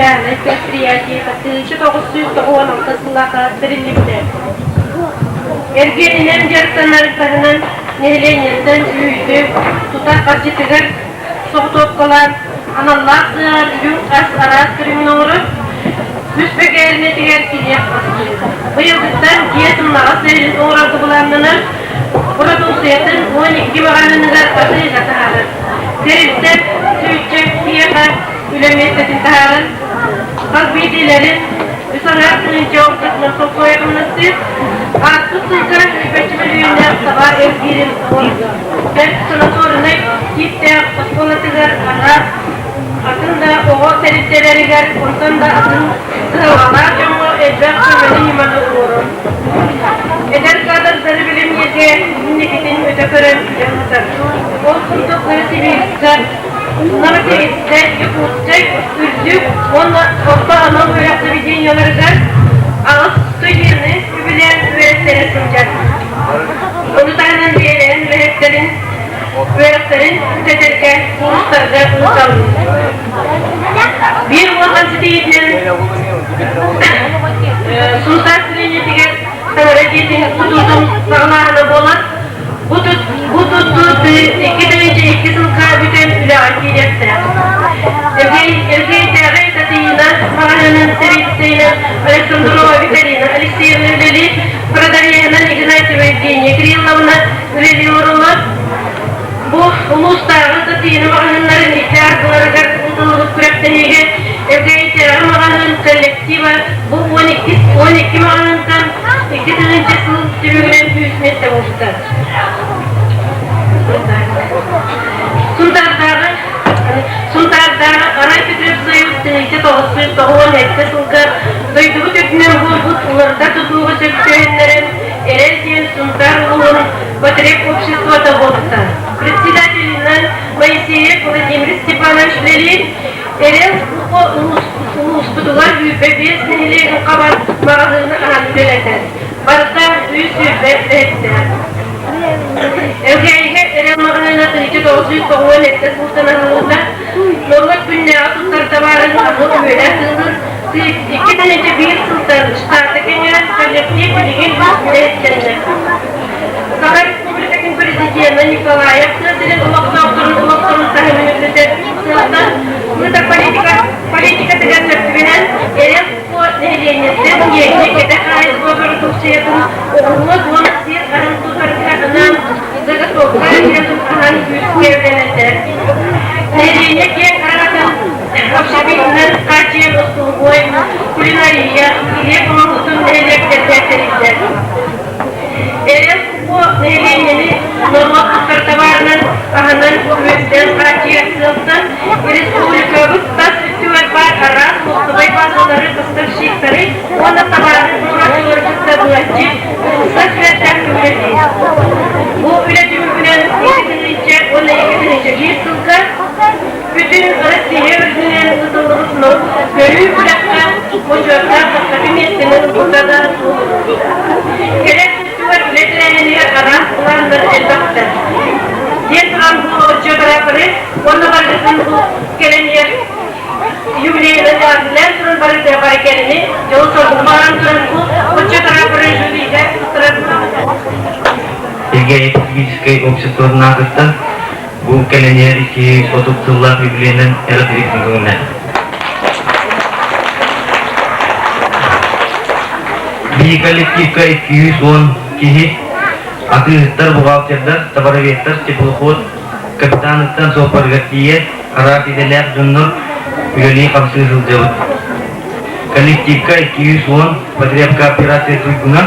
аграрнай предприятие 1996 сыллаахха тэриллибитэ. Эргиэнинэн дьарыктанар таһынан нэһилиэнньэттэн үүтү тутар харчытыгар соҕотуопкалаан аналлаах сыаҕар үрүҥ ас араас көрүҥүн оҥорор, үс бэкээринэтигэр килиэп астыыр. Быйылгыттан дьиэ сымнаҕас тэрилин оҥорорго былааннанар, бородууксуйатын 12 маҕаһыыныгар атыыга таһаарар. Тэрилтэ сүүсчэ киһиэхэ үлэ миэстэтин таһааран, хас биирдиилэрин үс аҥаар тыһыынча ортотунан солкуойа хамнастыыр, ааспыт сылга сүүрбэччэ мөлүйүөннээх табаар эргиирин оҥордо. Бэрт санаторнай тииптээх оскуолатыгар араас атын да оҕо тэрилтэлэригэр, онтон да атын кыһалҕалаах дьоҥҥо элбэх көмөнү-ньыманы оҥорор. Эдэр кадрдары билимньигэ инникитин өтө көрөн үлэ ыытар. Ол курдук Новосибирска, Новосибирскай, Якутскай, үрдүк уонна орто анал үөрэх заведениеларыгар аҕыс студены үбүлээн үөрэттэрэ сылдьар. Ону таһынан бэйэлэрин үлэһиттэрин үөрэхтэрин бүтэтэргэ курстарга ыыталлар. Биир улахан ситиһиитинэн Сунтаар сэлиэнньэтигэр таҥара дьиэтин тутуутун саҕалааһына буолар. Бу тутуу 2002 сылга бүтэн үлэҕэ киириэхтээх. Элгээйитээҕи Татьяна маҕаһыынын сэбиэдиссэйинэн Александрова Виталина Алексеевна үлэлиир, продавеһынан Игнатьева Евгения Кирилловна үлэлии олороллор. Бу улуустааҕы Татьяна маҕаһыыннарын икки ардыларыгар ыытыллыбыт күрэхтэһиигэ Элгээйитээҕи маҕаһыын коллектива бу 12 маҕаһыынтан 2000 сыл түмүгүнэн үс миэстэ буолбута. Сунтаардааҕы Сунтаардааҕы Арай Петров-Союз 1997 сылга дойдубут үрдүнэн буолбут уларыта тутууга сөптөөннөрөн Эрэл диэн Сунтаар улууһун потреб обществота буолбута. Председателинэн Моисеев Владимир Степанович үлэлиир. Эрэл улууспутугар 25 нэһилиэгин хабар маҕаһыыны аһан үлэлэтэр. Барыта 120 үлэһиттээх. Элгээйигэ Эрэл маҕаһыына 1997 сылтан аһыллыбыта. Норуот күннээҕи туттар табаарын анал үөрэх ыылыр. 2001 сылтан штаты кэҥээн коллектив билигин үлэһиттэринэ. Саха Республикатын Президенэ Николаев тыа сирин олохтоохторун олохторун таһымын үрдэтэр сыалтан ыытар политика политикатыгар сөп түбэһэн Эрэл нэһилиэнньэттэн киэҥник кэтэх хаһаайыстыба бородууксуйатын оҕуруот уонна сир аһын тутарга анаан заготовка үлэтин аһан күүскэ үлэлэтэр. Нэһилиэнньэ киэҥ араҥатын общепитынан хааччыйар остолобуой, кулинария, килиэп оҥоһуутун нэһилиэктэргэ тэрийдэ. Эрэл бу нэһилиэнньэни норуот туттар табаарынан аһынан үөстээн хааччыйар сыалтан республикабыт тас өттүгэр баар араас муостабай базалары, поставщиктары уонна табаары туруорааччылары кытта быһаччы ыкса сибээстээх үлэлиир. Бу үлэ түмүгүнэн 2000 уонна 2001 сылга Бүтүн Россия үрдүнэн ыытыллыбыт көрүү күрэххэ бочуоттаах бастакы миэстэни ылбыта да туоһулуур. Кэлэр өттүгэр үлэ тэрээһинигэр араас былааннар элбэхтэр. Диэн туран бу отчуот-операторы уонна барыгытын бу кэлэн иһэр юбилейынан эҕэрдэлээн туран барыта барыкэлини дьолу-соргуну баҕаран туран бу отчуот-операторы жюригэ туттарар Элгээйи потребительскай обществотын аатыттан Бу кэлэн икки 30 сыллаах юбилейынан эҕэрдэлиибин көҥүллэ. Биһи коллективка 210 киһи атыыһыттар, бухгалтердар, товароведтар, теплоход капитаныттан суоппарыгар тиийэ араас идэлээх дьоннор үлэлии-хамсыы сылдьабыт. Коллективка 210 потребкооперация туйгуна,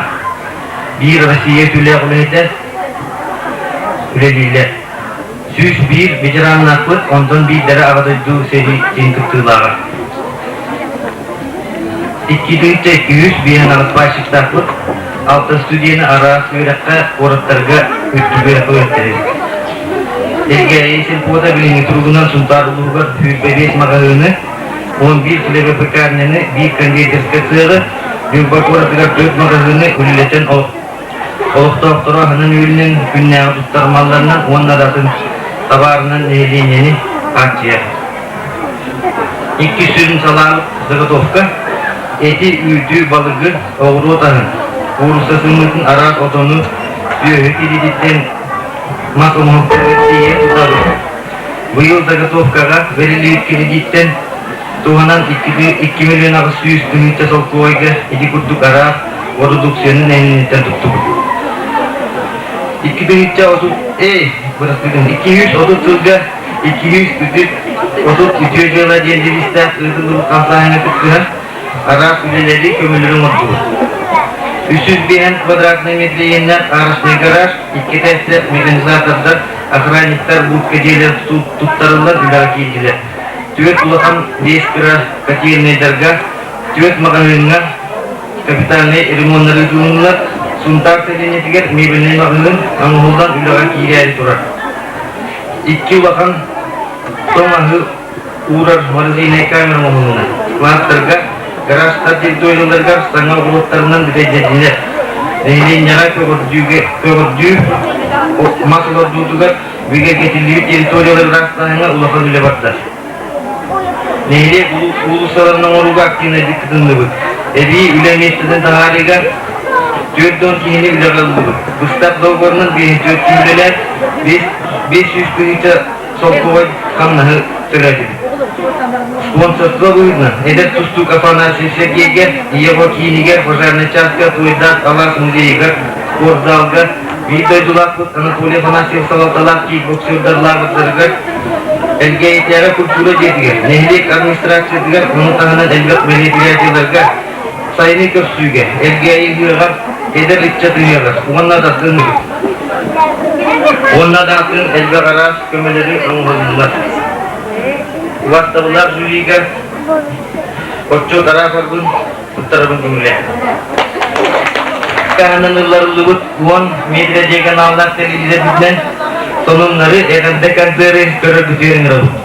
биир Россия үтүөлээх үлэһитэ үлэлииллэр. 101 ветераннаахпыт, онтон биирдэрэ Аҕа дойду сэриитин кыттыылааҕа. Икки тыһыынча 200 биэһин пайщиктаахпыт, алта студияны араас үөрэххэ, куораттарга үрдүк үөрэххэ үөрэттэбит. Элгээйи сельпота билиҥҥи туругунан Сунтаар улууһугар 25 маҕаһыыны, 11 хлебопекарняны, биир кондитерскай сыаҕы, Ньурба куоратыгар төрт маҕаһыыны үлэлэтэн Олохтоохтору аһынан-үөлүнэн, күннээҕи туттар малларынан уонна да атын табаарынан нэһилиэнньэни хааччыйар. Икки сүрүн салаабыт заготовка эти, үүтү, балыгы, оҕуруот аһын, куурусса сымыытын араас отону, сүөһү тириититтэн мас оҥоһуктары тиийэ тутабыт. Быйыл заготовкаҕа бэриллибит кредиттэн туһанан 2 миллион 800 тыһыынча солкуобайга ити курдук араас бородууксуйаны нэһилиэнньэттэн туттубут. 2 тыһыынча 30 эй, бырастыгын, 230 сылга 230 үтүө дьыала диэн девизтээх ыытыллыбыт хамсааһыҥҥа кыттыһан араас үлэлэри, көмөлөрү оҥордубут. 305 квадратный метр иэннээх арочный гараж, икки этээстээх механизатордар, охранниктар будка дьиэлэр туттарыллан үлэҕэ киирдилэр. Түөрт улахан биэс кыра котельнайдарга, түөрт маҕаһыыҥҥа капитальнай ремоннары ыытылыннылар. Сунтаар сэлиэнньэтигэр мебельнай маҕаһыын оҥоһуллан үлэҕэ киирээри турар. Икки улахан тоҥ аһы уурар морозильнай камера оҥоһулунна. Класстарга, гаражтар территорияларыгар саҥа оҕуруоттарынан бүтэйдэннилэр. Нэһилиэнньэҕэ көҕөрдүүгэ көҕөрдүү мас олордуутугар бигэргэтиллибит территориялары ыраастааһыҥҥа улахан үлэ барда. Нэһилиэк уулуссаларын оҥорууга активнайдык кытынныбыт. Эбии үлэ миэстэтин таһаарыыга 40 киһини үлэҕэ ыллыбыт. Быстах договорунан 54 киһи үлэлээн, 500 тыһыынча солкуобай хамнаһы төлөөтүбүт. Спонсорство быһыытынан эдэр тустуук Афанасий Сергейгэ, Ийэ киинигэр, пожарнай чааска, Туйдаах алаас музейыгар, спортзалга биир дойдулаахпыт Анатолий Афанасьев салалталаах кикбоксердар лааҕырдарыгар, Элгээйитээҕи культура дьиэтигэр, нэһилиэк администрациятыгар, ону таһынан элбэх мероприятиеларга сайыны көрсүүгэ, Элгээйи ыһыаҕар, эдэр ыччат ыһыаҕар уонна да атын уонна да атын элбэх араас көмөлөрү оҥоһуллар. Убастабыллаах жюрига отчуот араас арбын туттарабын көҥүлэ. Таһынан ылларыллыбыт 10 метр диагоналлаах тэриллэрбитинэн сонуннары, эҕэрдэ концеры көрөргүтүгэр ыҥырабыт.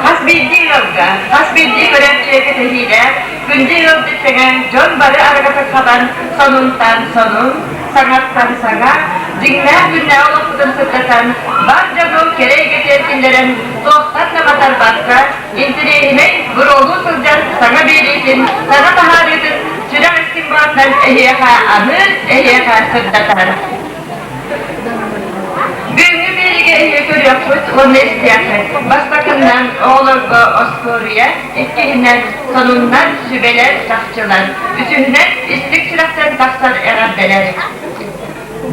Хас биирдии ыалга, хас биирдии көрөөччүгэ кэтэһиилээх, күндү ыалдьыт тэҥэ дьон бары арыгытын хабан, сонунтан сонун, саҥаттан саҥа, дьиҥнээх күннээҕи олохпутун сырдатан, бар дьону кэрэ эйгэтигэр киллэрэн, туохтан да матарбакка, интэриэһинэй буруолуу сылдьар саҥа биэриитин, саҥа таһаарыытын сүрэх истиҥ баҕатынан эһиэхэ аныыр, эһиэхэ сырдатар. Бүгүҥҥү биэриигэ эһиги көрүөххүт уонна истиэххит. Бастакыннан оҕолорго остуоруйа, иккиһинэн сонуннар, сүбэлэр, чахчылар, үсүһүнэн истиҥ сүрэхтэн тахсар эҕэрдэлэр.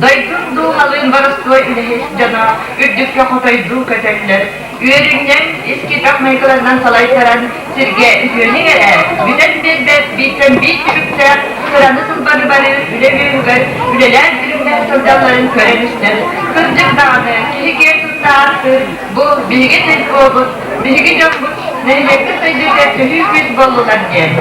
Дойдум дууһалыын боростуой үлэһит дьоно үрдүккэ хотойдуу көтөллөр. Үөрүнньэҥ, ис киирбэх майгыларынан салайтаран, сиргэ үтүөнү эрэ бүтэн биэрбэт бииртэн биир түбүктээх сыраны сылбаны барыы үлэ үөһүгэр үлэлээн үлүмнэһэ сылдьалларын көрөн-истэн, кырдьык даҕаны, киһи киэн тутта ааттыыр бу биһиги сельпобут, биһиги дьоммут нэһилиэкпит сайдыыта төһүү күүс буоллулар диэн.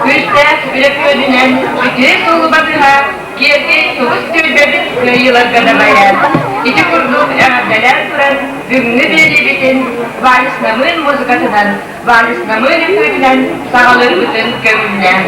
Күүстээх үлэ күөнүнэн үтүө суолу батыһа Киэргэй сулус түөлбэбит кыайыыларга дабайар. Ити курдук эҕэрдэлээн туран бүгүҥҥү биэриибитин Вальс Намыын музыкатынан, Вальс Намыын үҥкүүтүнэн саҕалыырбытын көҥүллээн.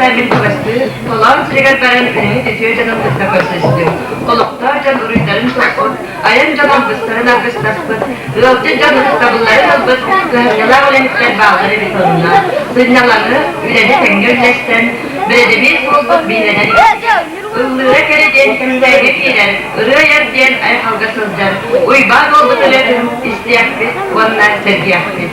кытта мин чугастыы Толоон сиригэр баран үлэһит үтүө дьонун кытта көрсүстүм. Олохтоох дьон уруйдарын туппут, айан дьон алгыстарын аргыстаспыт, ыалдьыт дьон ытыктабылларын ылбыт кыһамньылаах үлэһиттэр бааллар эбит онно. Сынньалаҥы, үлэни тэҥҥэ үллэстэн, бэрэдэбиэс буолбут биһирэнэр Ыллыыра кэрэ диэн кэпсээҥҥэ киирэр, ырыа айар диэн айхалга сылдьар Уйбаан уолбут ырыатын истиэхпит уонна сэргиэхпит.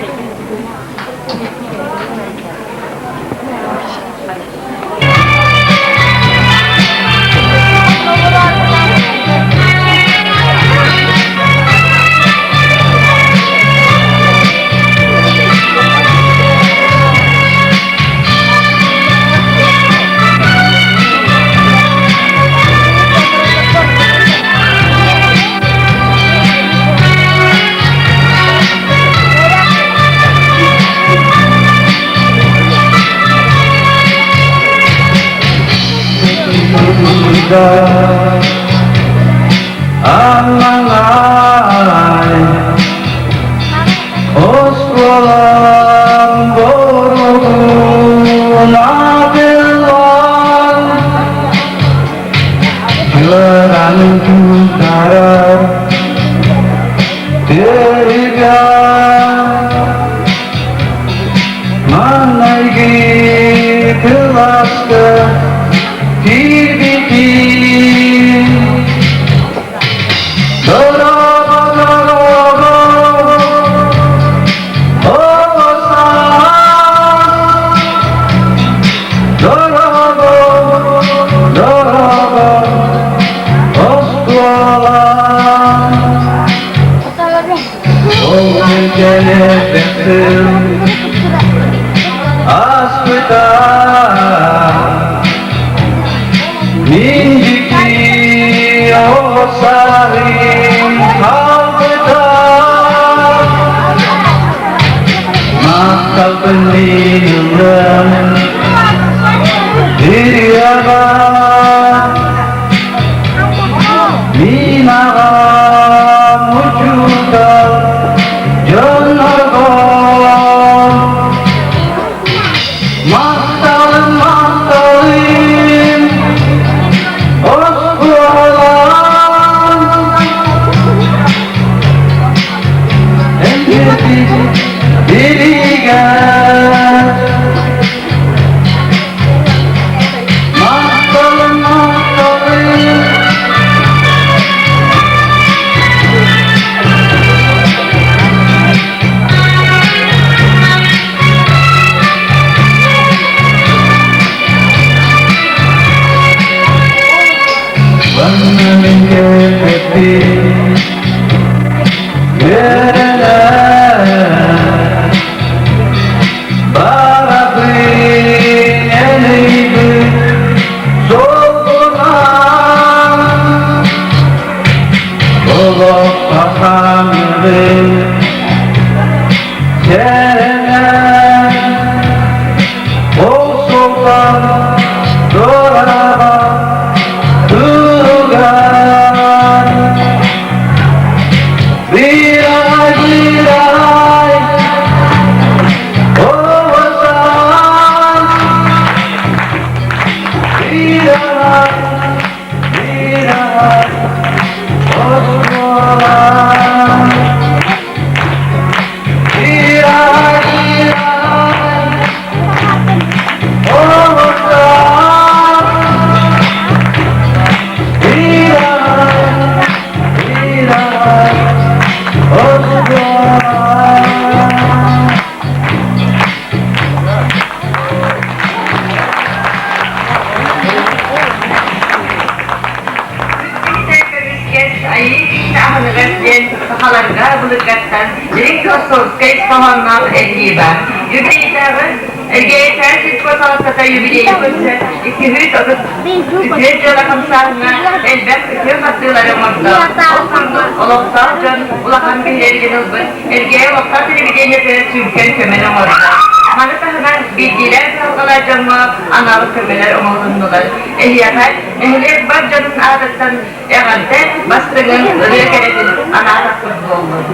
Аммалай Оскуолам боругун атыллан Чуоран тутарар Төрүгэр Маҥнайгы кылааска киирбитим Дорообо, дорообо, оҕо саас Дорообо, дорообо, оскуолам Ол кэлбэппин ааспыта Мин дьикти оҕо сааһым хаалбыта Махталбын мин ыллым Ырыаҕа Мин аҕам учуутал дьоннорго Махталым, махталым оскуолам Эйгэтин билигэр Махталым, махталым. Манна мин кэлбэппин үөрэнэр Барабын эн ыйбыт суолгунан Олох сахаммын сэрэнэн Ол суолтан туораабат туһугар Биир аҕай, биир аҕай Көмүскэс айыы киһитэ аһыныгас диэн сахаларга былыргаттан дириҥ философскай ис хоһоонноох этии баар. Юбилейдааҕы Эргээйитээҕи сельхозсалалтата юбилейы көрсө 233 дьыала хамсааһыҥҥа элбэх үтүө хардыылары оҥордо. Ол курдук олохтоох дьон улахан биһирэбилин ылбыт Эргээйи олохтоох телевидениетыгар сүҥкэн көмөнү оҥордо. Маны таһынан биирдиилээн кыһалҕалаах дьоҥҥо анал көмөлөр оҥоһулуннулар. Эһиэхэ нэһилиэк бар дьонун аатыттан эҕэрдэ бастыҥын ырыа кэрэтин анаатахпыт буоллун.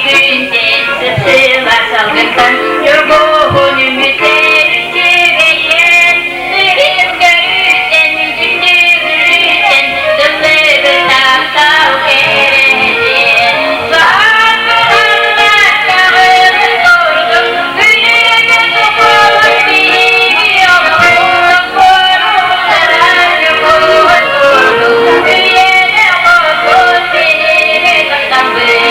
күнтэн сып-сылаас салгынтан Ньургуһун үмүтэр үчүгэйин Үрүҥ көрүүттэн, күндү-күлүүттэн Тыллыгы таптал кэрэтин Саатыланна чаҕылын курдук Күнүгэ сукулун биһиги олохпут Топпоруктара ньукуһун курдук Үйэлэ оҕобут биһиги тапталбыт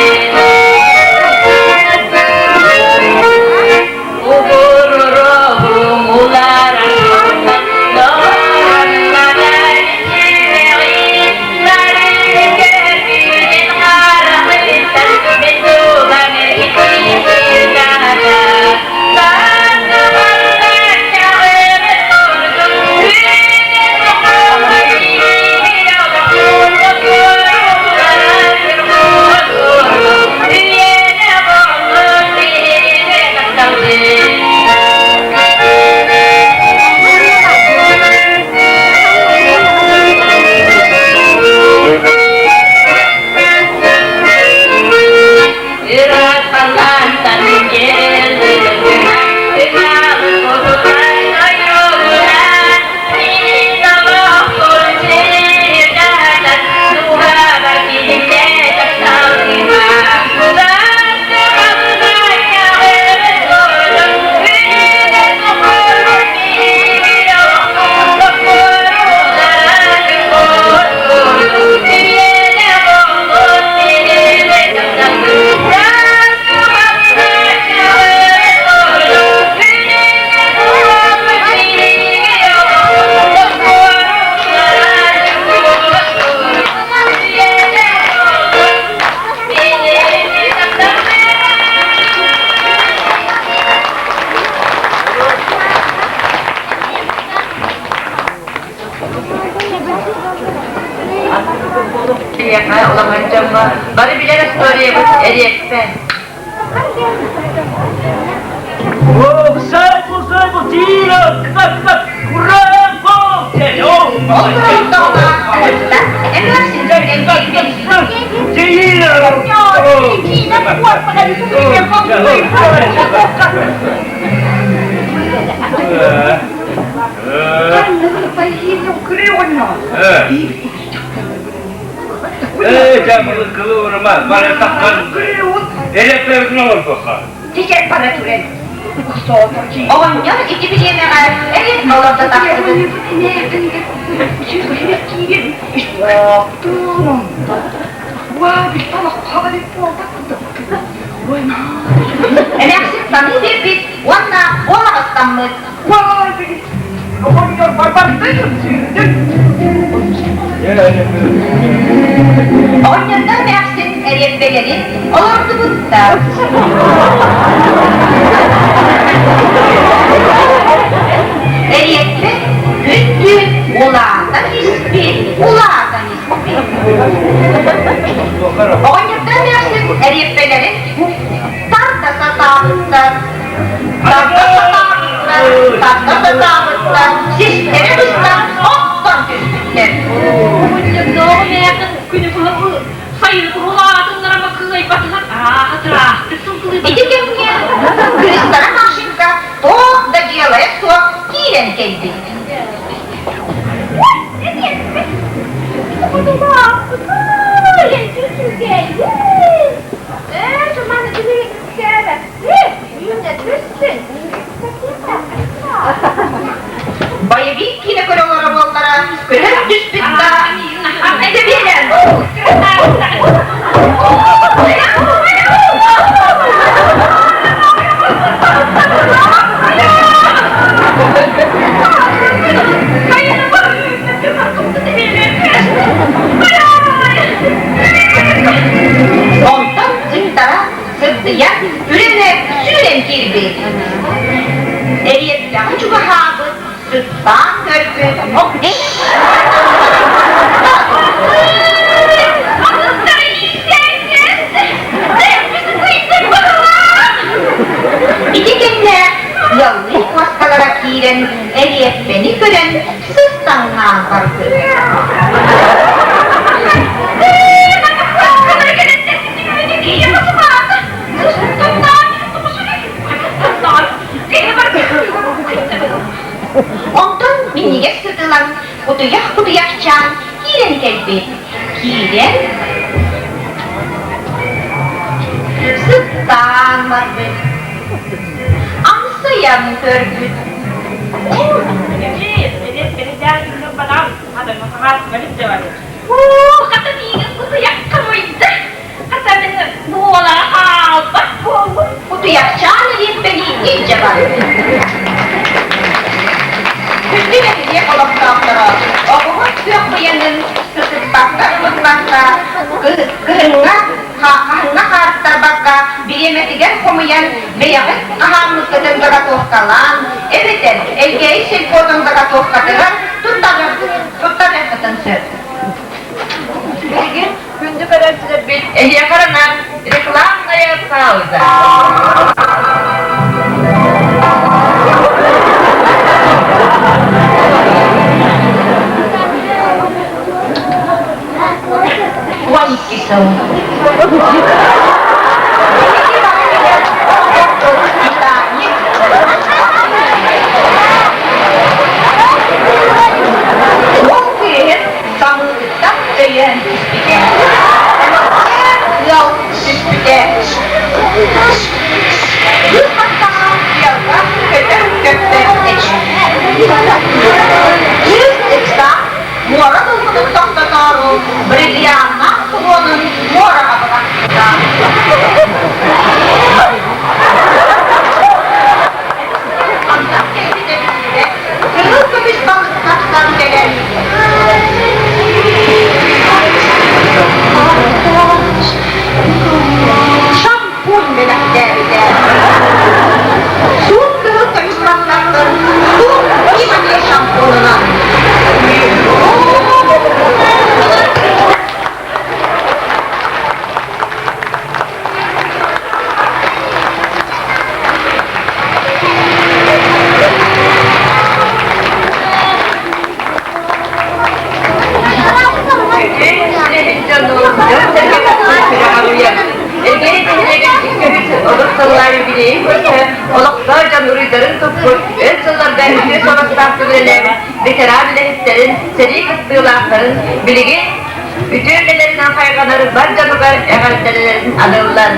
Киһиэхэ улахан дьоҥҥо бары билэр историябыт эриэппэ. Оҕонньор ити бириэмэҕэ эриэн олордо тахсыбыт. Эмээхсин саныы биэрбит уонна уолаҕастаммыт. Оҕонньордор эмээхсин эриэппэлэрин олордубуттар. Эриэппэ күн-түүн улаатан испит, улаатан испит. Оҕонньордор эмээхсин эриэппэлэрин тарда сатаабыттар. Тарда сатаабыттар, тарда сатаабыттар, систэрэ быстан охтон түспүттэр. Оҕонньордооҕу мээхин күнү быһа сайыны быһылаатыннарама кыайбатылар ааһа-тыраахтык сылгылыыбын. Ити кэмҥэ кыыстара Машенька туох да дьыалайа суох киирэн кэлбит. Боевик киинэ көрө олорор буоллара көтөн түспүт да тэбиэлээн Онтон ыттара сыбдыйан үрэнэ сүүрэн киирбит. Эриэппэҕэ чугаһаабыт, сыттаан көрбүт Ити кэннэ ыаллыы куоскалара киирэн эриэппэни көрөн сыстаҥнаан барбыт. минньигэс сыт ылан, кутуйах-кутуйахчаан киирэн кэлбит. Киирэн сыттаан барбыт. Амсайан көрбүт. Оо, хата миигин кутуйах хомуйда. Хата мин буолара хаалбат буоллум. Кутуйахчаан илииппэлии илдьэ барбыт. Күндү нэһилиэк олохтоохторо оҕуһун күөх быйаҥын сытыппакка-ылыппакка кыһыҥҥа хаһыҥҥа хааттарбакка бириэмэтигэр хомуйан бэйэҕит хаһааммыккытын заготовкалаан эбэтэр Элгээйи сельпотун заготовкатыгар туттарыаххытын сөп. Билигин күндү көрөөччүлэрбит эһиэхэ анаан рекламная пауза. 12 сыл. Ол кыыһын самыытыттан өйөөн түспүтэ. Ыал түспүтэ. Кыыс баттаҕа ыалга көтөр көппөт этэ. Кыыс ыкса муора долгунун тохтотоору бриллианнаах кулонун муораҕа бырахпыта. Хантан кэлбитэ биллибэт, кыһыл көмүс балык тахсан кэлэн шампунь бэлэхтээбитэ. Суут кыһыл көмүс баттахтар суут имани шампунунан. Олохтоох дьон уруйдарын туппут, өр сылларга үтүө суобастаахтык үлэлээбит ветеран үлэһиттэрин, сэрии кыттыылаахтарын билигин үтүө үлэлэринэн хайҕанар бар дьонугар эҕэрдэлэрин аныыллар.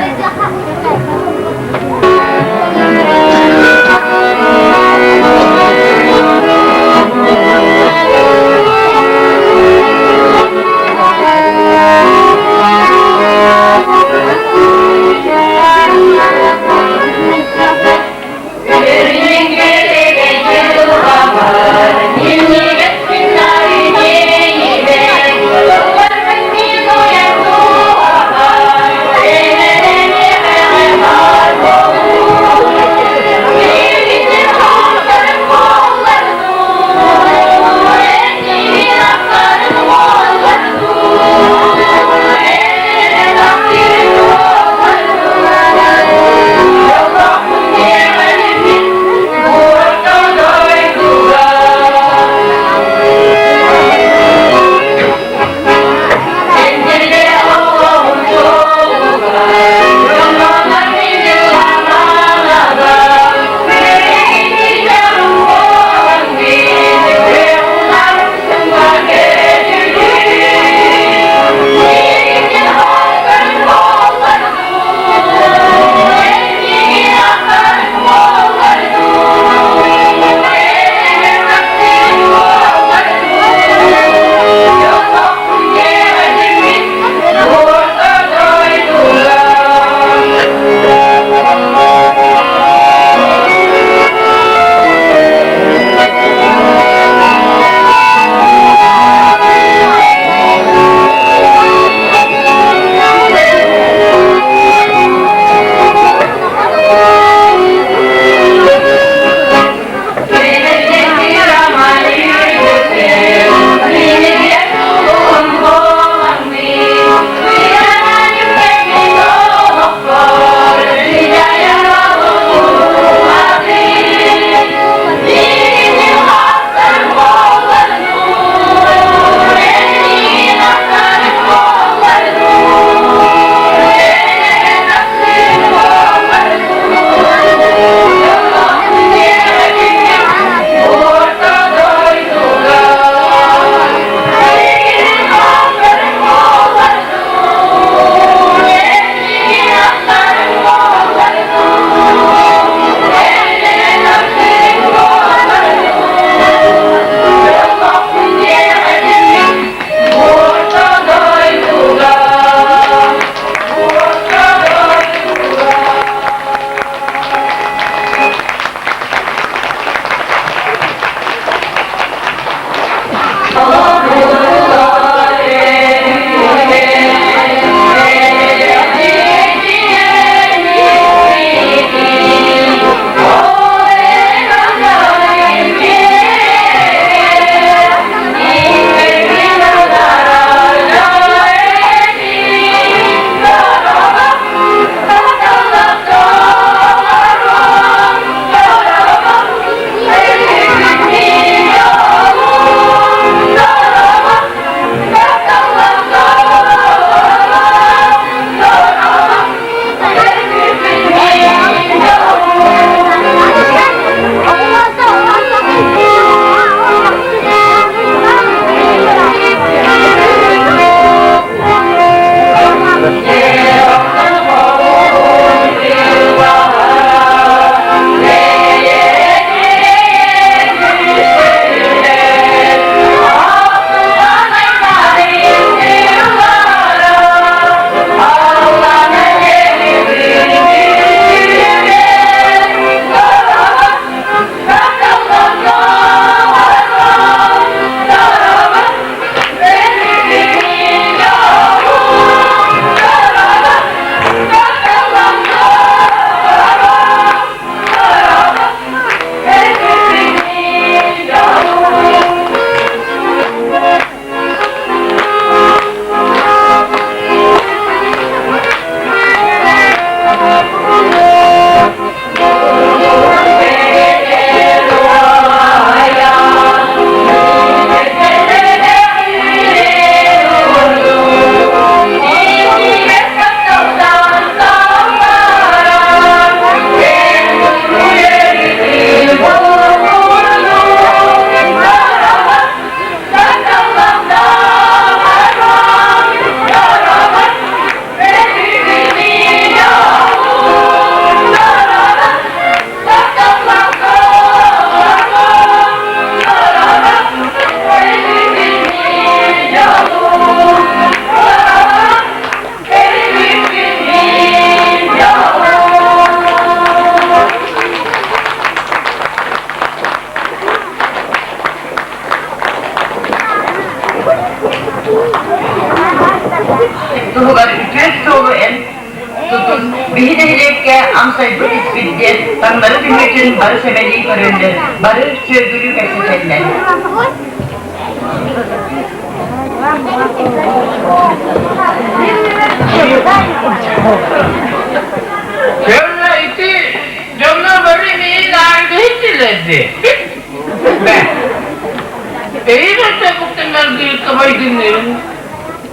хомпус биһи нэһилиэккэ амсайбыт испит диэн таҥнары түһүүтүн бары сэмэлии көрөллөр, бары сүөргүлүү кэпсэтэллэр. Şöyle ити дьонно бары миин аргыһыттылар дии. Эйигин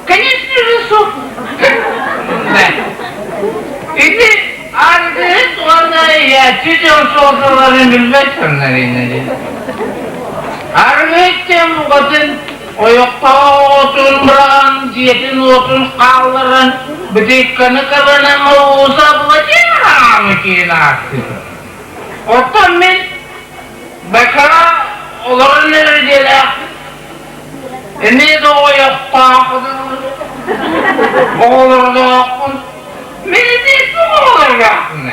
Конечно же, суп. Да. Ити аргыһыт уонна иһээччи дьон суолталарын билбэт дьоннор иннилэр. Аргыһыт диэн букатын ойохтоох оҕотун быраҕан, дьиэтин-уотун хаалларан, бытыыкканы кабынан ууса Владимир киин ааттыыр. Оттон мин Бакара олорон эрэр дьиэлээх Эмиэ да ойохтооххун, оҕолордооххун, мин ити оҕолордоохпун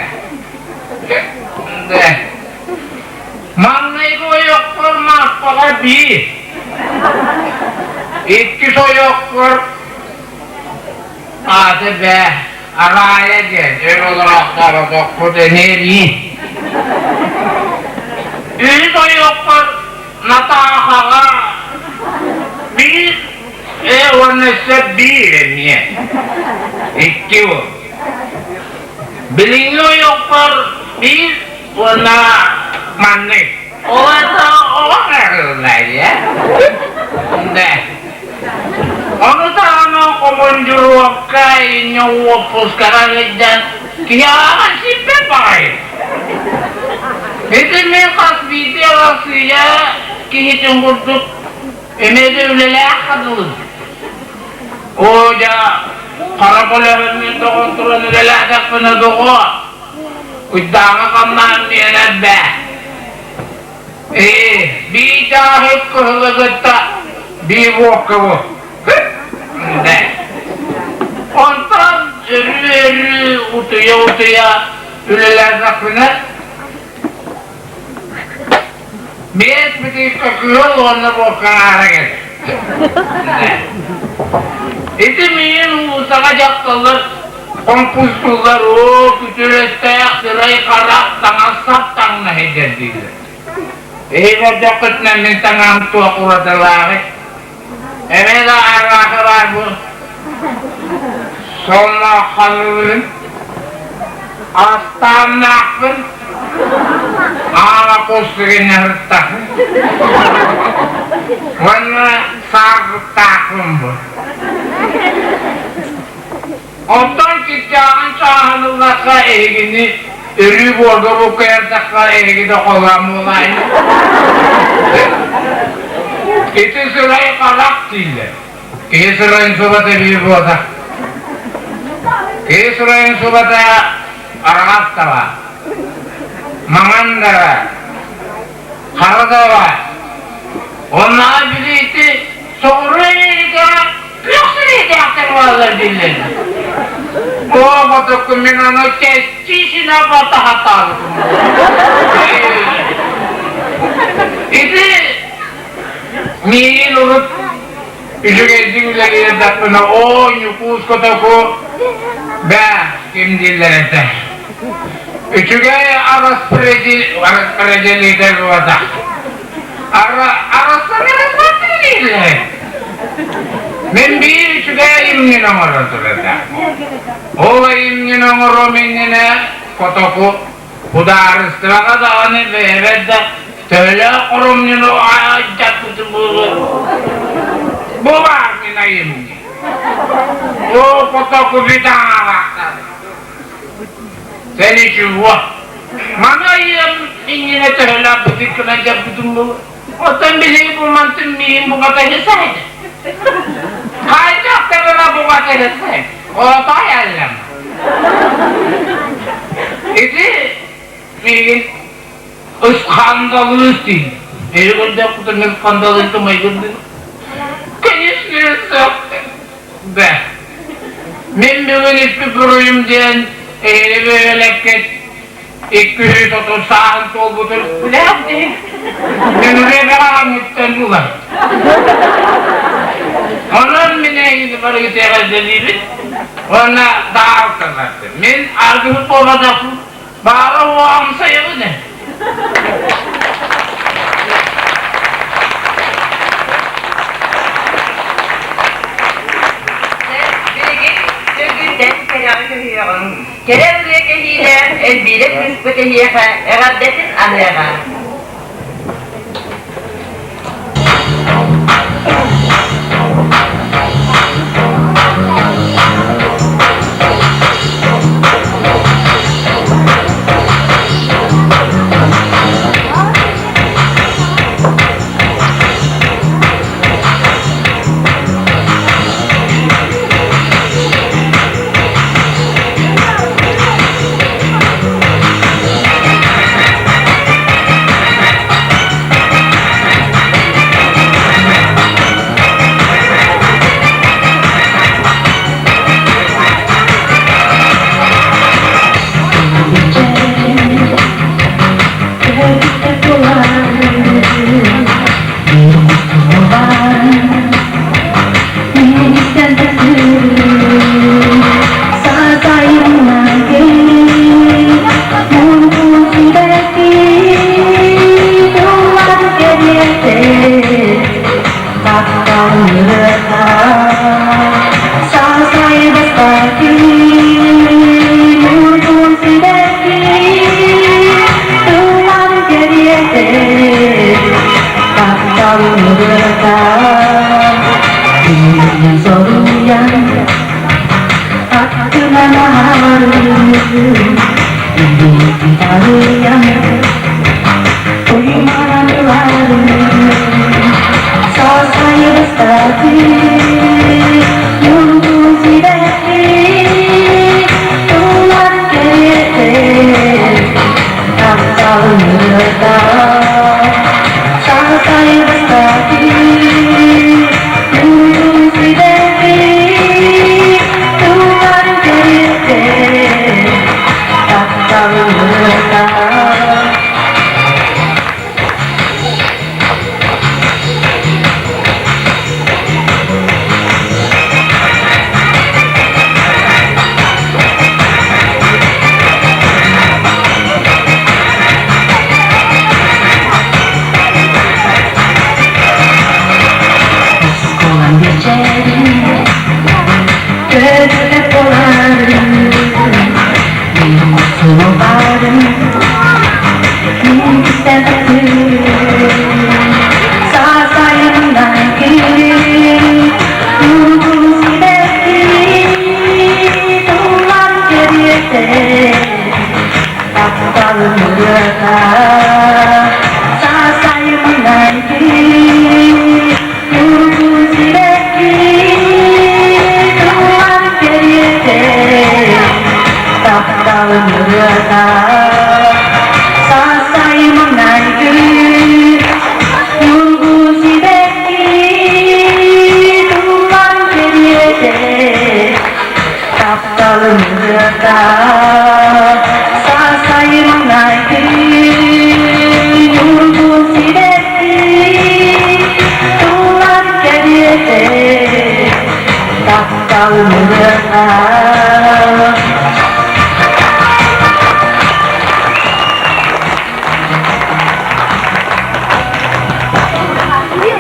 ээ. Маҥнайгы ойохпор Мааппаҕа биир, иккис ойохпор аата бээ, Араайа диэн өр олороохтооботохпут эмиэ биир. Үһүс ойохпор Натаахаҕа биир ээ уонна өссө биир эмиэ. Икки уол. Билиҥҥи ойохпор биир уонна маннык. Ол это оҕо эрэллэйэ. Да. Ону таһынан командировка инньэ уоппускаҕа сылдьан киһи ааҕан сиппэт баҕайы. Ити мин хас биирдии Арассыыйа киһитин курдук эмиэ да үлэлээх хадылым. Оо дьэ, хара көлөһүммүн тоҕон туран үлэлээтэхпинэ доҕоор, куйдааҥы хамнаан биэрэр бээ. Ээ, биир дааһык кыһылы кытта биир буоккабы. Бээ. Онтон өрүү-өрүү утуйа-утуйа үлэлээтэхпинэ биэс бытыыкка кыһыл уонна буоккаҕаара кэлэр. Ити миин уулуссаҕа дьахталлар хомпустууллар, оо, күтүрөстөөх сырай-харах таҥас-сап таҥна сылдьар дииллэр. Эһиги көрдөххүтүнэ мин таҥаһым туох уратылааҕый? Эмиэ да арааһа баар бу. Сонно халыыбын, астааннаахпын, аала кус сыгынньаһыттахпын уонна саарбыттаахпын бу. Оттон чыччааҕын чааһын ыллахха эһигини өрүү буорга буккуйардахха эһиги да холоомуулаайын. Ити сырай харах дииллэр. Киһи сырайын субата биир буолар. Киһи сырайын субата араҕас таба, маҥан таба, хара таба. Оннооҕор били ити соҕуруу Америкаҕа күөх сирэйдээхтэр бааллар дииллэр. Оо, ботокку мин ону тэстиисинэ батаһатаабытым. Ити миигин урут үчүгэйдик үлэлиирдэхпинэ, оо, Ньукуус котоку, бээ, ким дииллэр этэ. Үчүгэй распределитель буолбатах. Мин биир үчүгэй имнин оҥорон турарда. Ол имнин оҥоруом иннинэ котоку судаарыстыбаҕа даҕаны бэйэбэр да төһөлөөх хоромньуну айдаппытым буолуо. Бу баар мин айымньы. О котоку бүтаҥалаахтар. Сен ничего. Маны айыам иннинэ төһөлөөх бытыыккынан дьарбытым буолуо. Оттон билигин бу мантын миин бугата сайды. Хайдах бугата сайды. Отой аллам. Ити миигин ыскандалыыс дии. Эри көрдөхпүтүн ыскандалыыс майгын Конечно, Бэ. Мин бүгүн испит буруйум диэн эһиги бөһүөлэккит 230 сааһын туолбутун билэҕит дии. Мин бэҕэҕэҥҥиттэн булар. Онон мин эһигини барыгыт эҕэрдэлиибин. Уонна даҕалталарды. Мин аргыһыт буолбатахпын, баара уоҕамсайабын ээ. Билигин сүргүттэн кэрэҕэ көһүөҕүҥ. Кэрэ ырыа кэһиилээх Эльвира кыыспыт эһиэхэ эҕэрдэтин аныаҕа.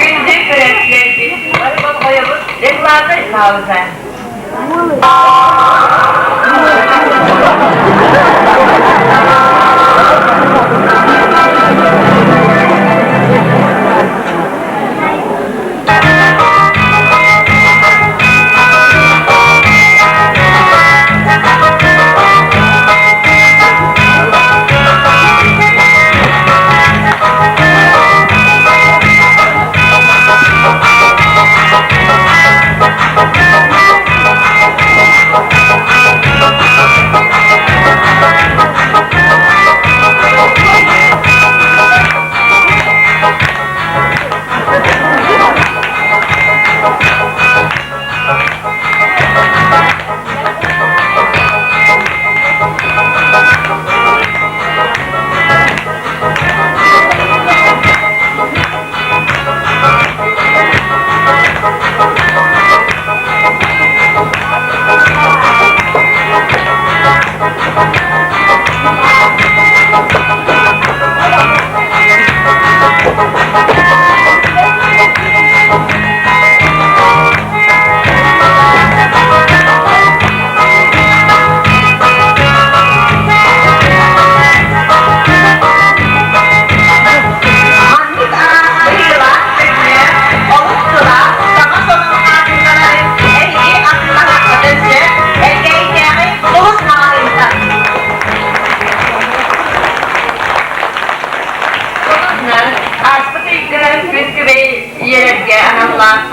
Күндү көрөөччүлэрбит, бары болҕойобут рекламнай пауза.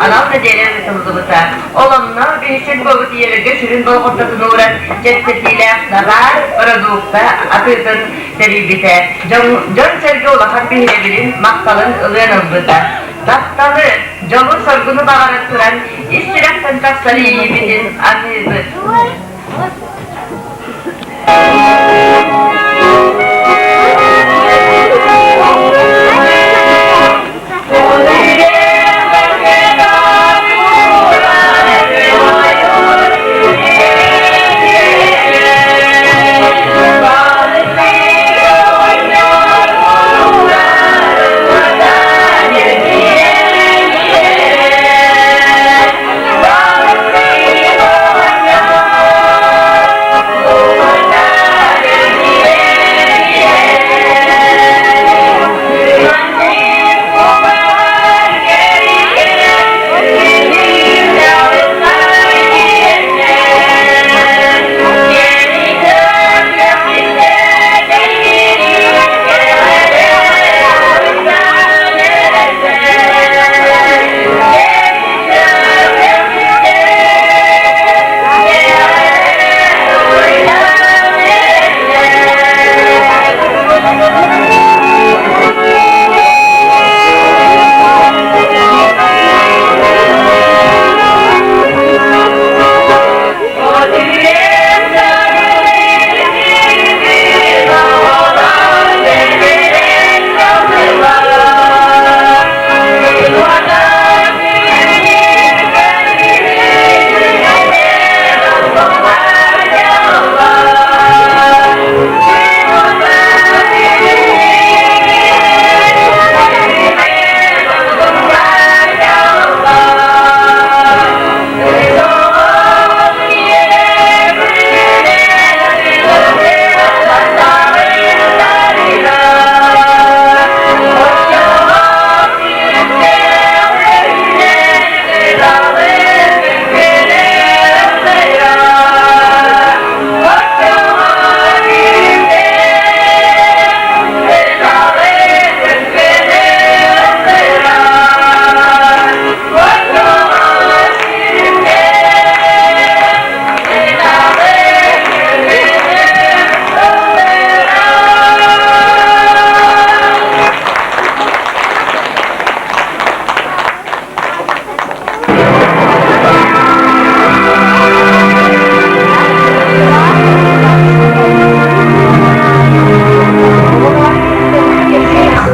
анал нэдиэлэ ыытыллыбыта. Ол онно биһиги буолбут ийэлэргэ сүрүн болҕомтотун ууран, чэпчэтиилээх табаар, бородуукта атыытын тэрийбитэ. Дьон-сэргэ улахан биһирэбилин, махталын ылыан ылбыта. Тапталы, дьолу-соргуну баҕаран туран, ис сүрэхтэн тахсар иэйиибитин аныыбыт.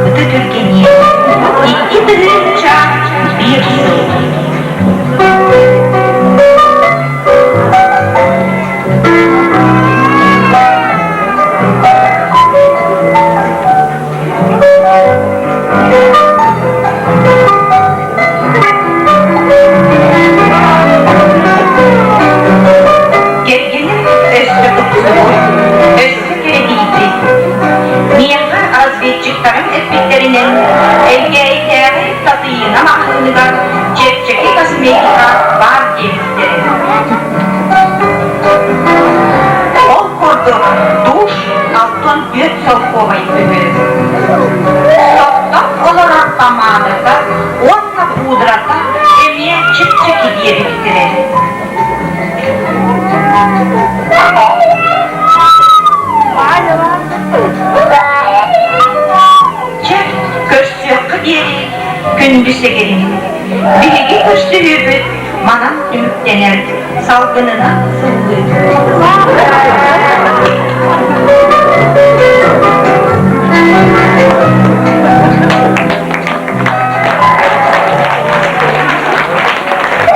Ыты түргэниэ, 2001 сыл. Кэргэним өссө тупсубут, өссө кэрэтийбит. Миэхэ разведчиктарым эппиттэринэн, Элгээйитээҕи Татыйыына маҕаһыыныгар чэпчэки косметика баар диэбиттэрэ. Ол курдук душ алтан түөрт солкуобай үһү. Соттон олорор помадата уонна пудрата эмиэ чэпчэки диэбиттэрэ. Чэ, көрсүөххэ диэри күндү сэгэрим. Биһиги көрсүһүүбүт манан түмүктэнэр, салгынынан сыллыыр.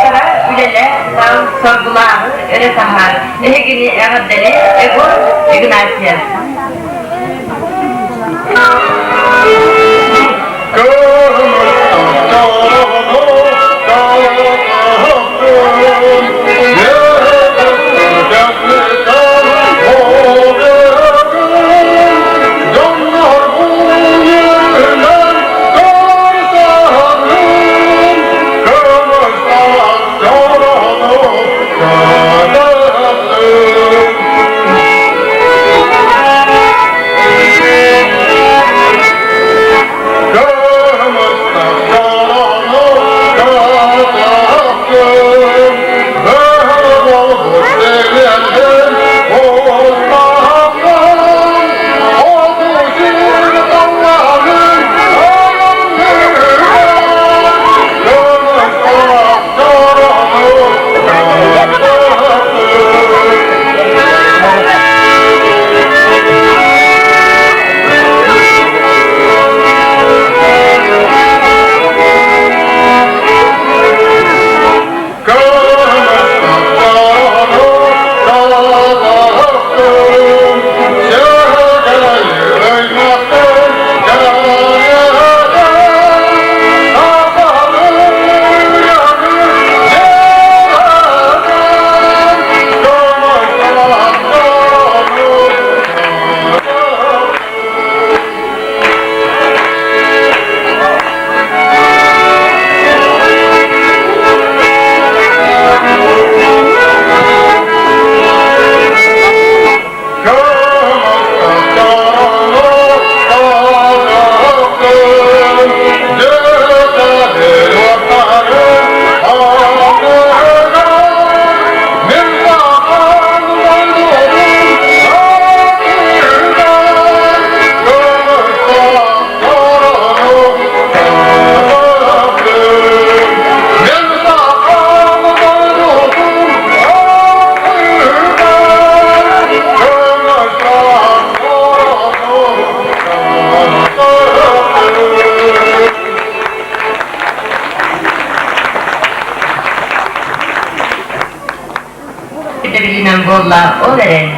Кыра үлэлээх тал соргулааҕы өрө таһаар. Эһигини эҕэрдэли Егор Игнатьев. буолла, ол эрэн.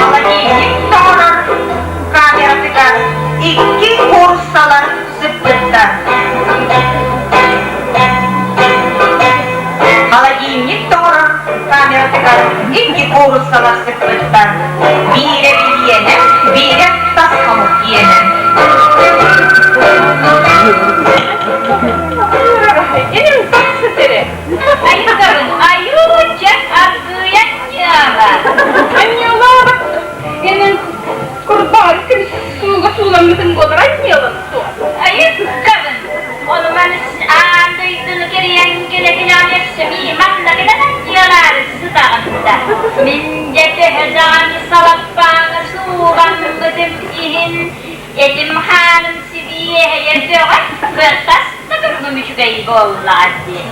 Холодильник тоҥорор камератыгар икки кууруссалар сыппыттар. Холодильник тоҥорор камератыгар икки кууруссалар сыппыттар. Биирэ билиэнэ, биирэ тас хомук иэнэ. Айыгарын айууча аргыйан ньыала. Анньыалаабат инин курбаҕар күн сууга сууламмытын буолар анньыалан суох. Айыккабын. Ону маны аан дойдуну кэрийэн кэлэтинэҕин өссө мииманна кэлэн анньыалаары сытаҕын да. Мин дьэ төһө даҕаны салаппааҥҥа сууламмытым иһин Этим-хааным сибиэһэйэ бөҕө, кыртас да көрүҥүм үчүгэй буоллаҕа дии.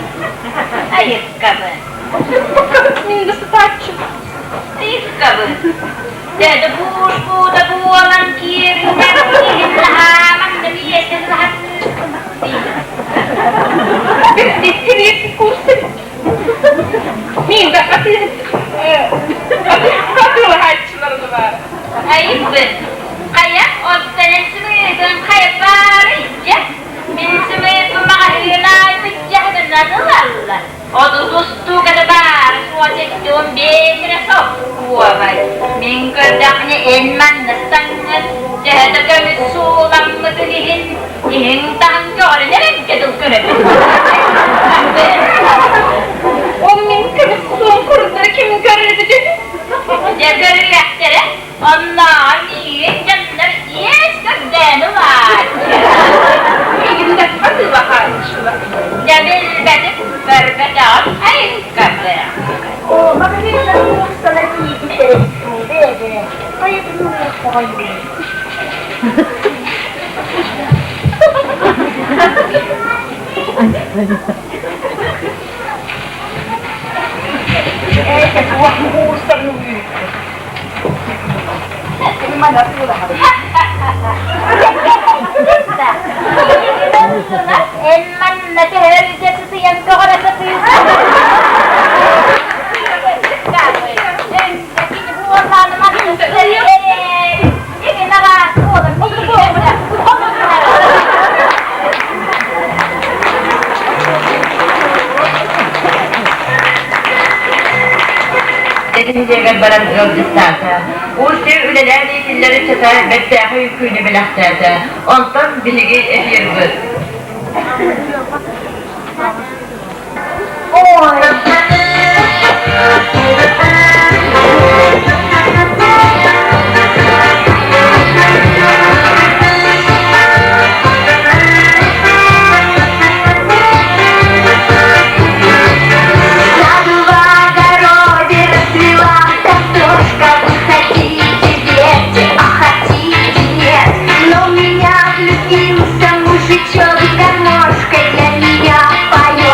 Айыккабын. Мин да сытааччым. Айыккабын. Дьэ буур-буута буолан киириннэр иһин наһааман да миэстэн Бирдиттириэс курсун. Мин да атыылаһааччыларына баар. Айыбын. Хайа, оттон эн сымыытын хайа баарый дьэ? Мин сымыыппын маҕаһыын дьаһанынан ылаллар. Отутустуугата баар суочеттуун биэсирэ соккуобай. Мин көрдөхпүнэ эн манна саҥҥын, төһө да көмүс сууламмытын иһин, иһиҥ таһын көҕөрөн эрэргэ дыл көрөбүн. Ол мин көмүс суон курдары ким көрөрбүтүн? Дьэ көрүөхтэрэ, оннооҕор миигин дьоннор иэс көрдөөн ылааччы. Миигин да атыылаһааччылар. Дьэ билбэтим, көрбөтөҕүм айыккабы. О, магазиннар куурсалар тиийбиттэр эбит бэйэ Эн манна төһөргө сытыйан көҕөрө сатыыргын. Этинньиэгэр баран ыалдьыттаата. Уус-сир үлэлээн иитиллэр ыччата бэртээхэй үҥкүүнү бэлэхтээтэ. Онтон биһиги эфирбыт. Саду в огороде расцвела картошка. Вы хотите верьте, а хотите нет. Но в меня влюбился мужичок с гармошкой. Для меня поет.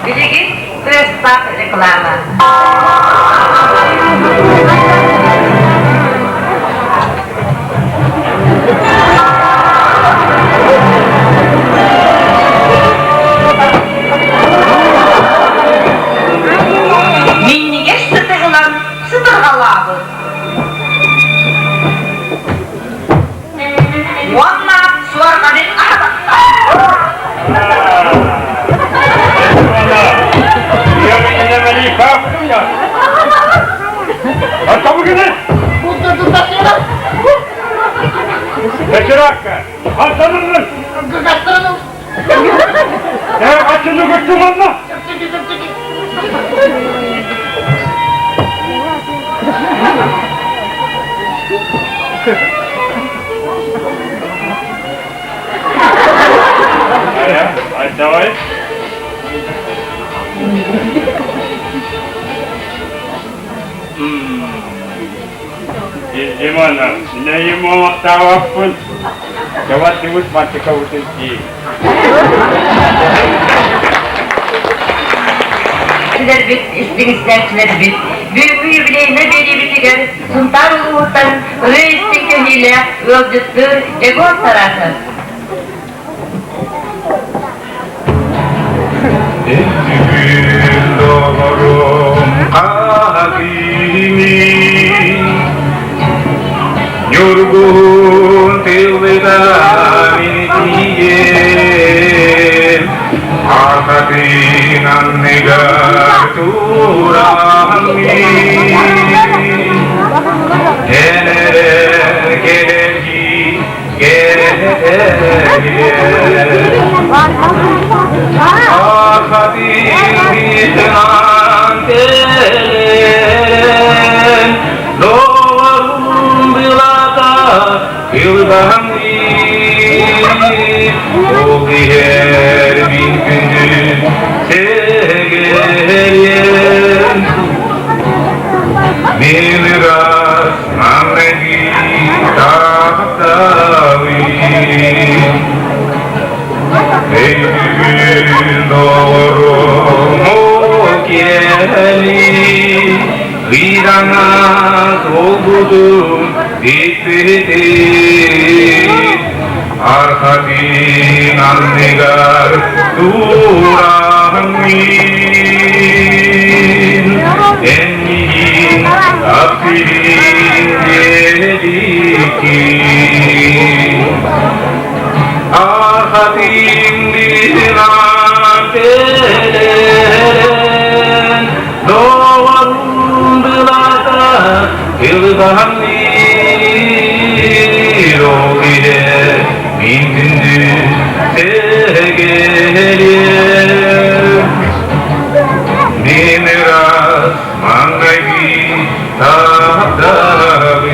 Билигин тыастаах реклама. Минньигэс сыты ылан сытырҕалаабыт. Уонна суорҕанын аһатахта. Давай. Димона, наимоохтаабаппын. Чаваттыбыт мантыкабытын дии. Билэрбит, истиҥ истээччилэрбит, бүгүҥҥү юбилейнай биэриибитигэр Сунтаар улууһуттан ырыа истиҥ кэһиилээх ыалдьыттыыр Егор Тарасов. Бүгүн доҕорум хаһыыны Ньургуһун тылыга мин тиийэн Арҕатын анныгар тураммын Эн эрэ кэлэргин Ол иһэр мин күнүм сэгэрийэн Мин ыраас маҥнайгы тапталым Өйдүүн доҕорум киэһэли Ыйдаҥас буолбутун иппитин Архатын анныгар тураҥмын Эн миигин таптыырын диэбиккин Архатын быһынан кэлэн Доҕорум былата кылбаҥныыр, ол иһэр мин күндү сэгэрим. Мин ыраас маҥнайгы тапталым.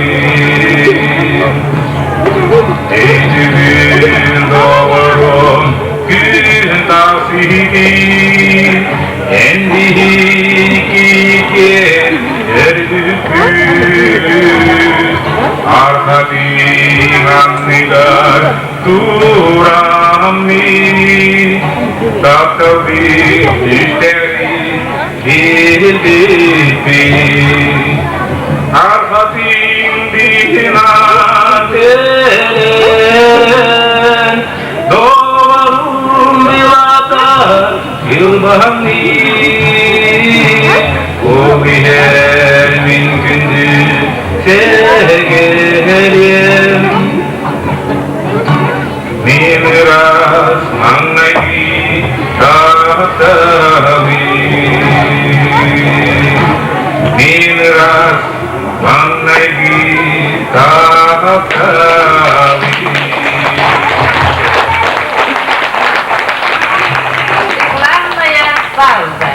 Өйдүүбүн доҕорум күн тахсыытын, эн биһикки киэн өрүппүт. Арҕатыҥ анныгар тураммын, тапталбыт түстэри билбиппин. Арҕатыҥ биһинат эрэн, доҕорум илата илбаһаммын. Ол иһэр мин күндү сэгэрим. Мин ыраас маҥнайгы тапталым. Мин ыраас маҥнайгы тапталым. Главная пауза.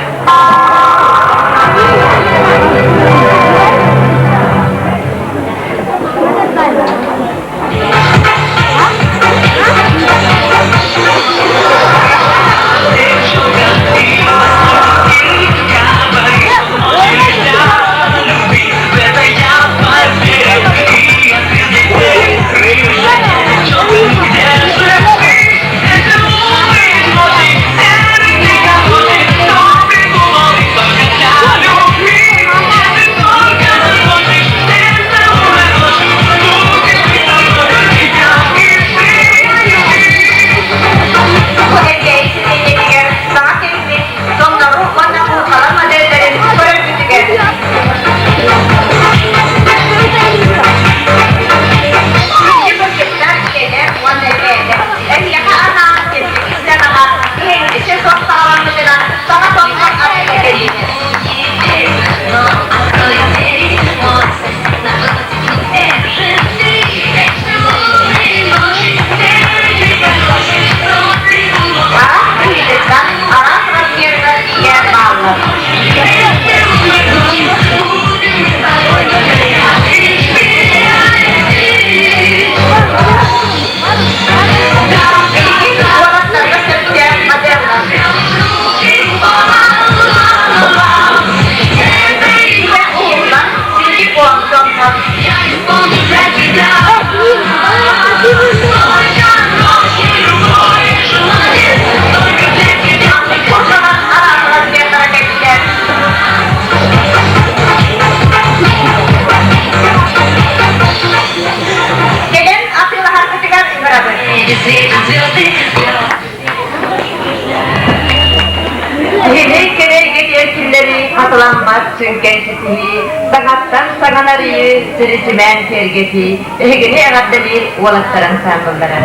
Бу Элгээйи сэлиэнньэтигэр саҥа кэлбит соннору уонна куукала модельдэрин көрөргүтүгэр Күндү бырдьыктар ийэлэр уонна эбээлэр, эһиэхэ анаан чэпчэки сыанаҕа кыһыҥҥы сезон саҕаламмытынан саҥа соннор атыыга кэллилэр. Араас быһыытыттан араас размерыгар тиийэ бааллар. Билигин уолаттарга сөптөөх моделлар. Иһэ уһуллан, силикон тоннор. Курдуган араас размердара кэллилэр. Кэлэн атыылаһаргытыгар ыҥырабыт. Киһини кэрэйгэ тиэркиллэрии хатыламмат сүҥкэн ситиһии, саҥаттан саҥанарыйыы, сири симээн киэргэтии, эһигини эҕэрдэлиир уолаттар ансаамбыллара.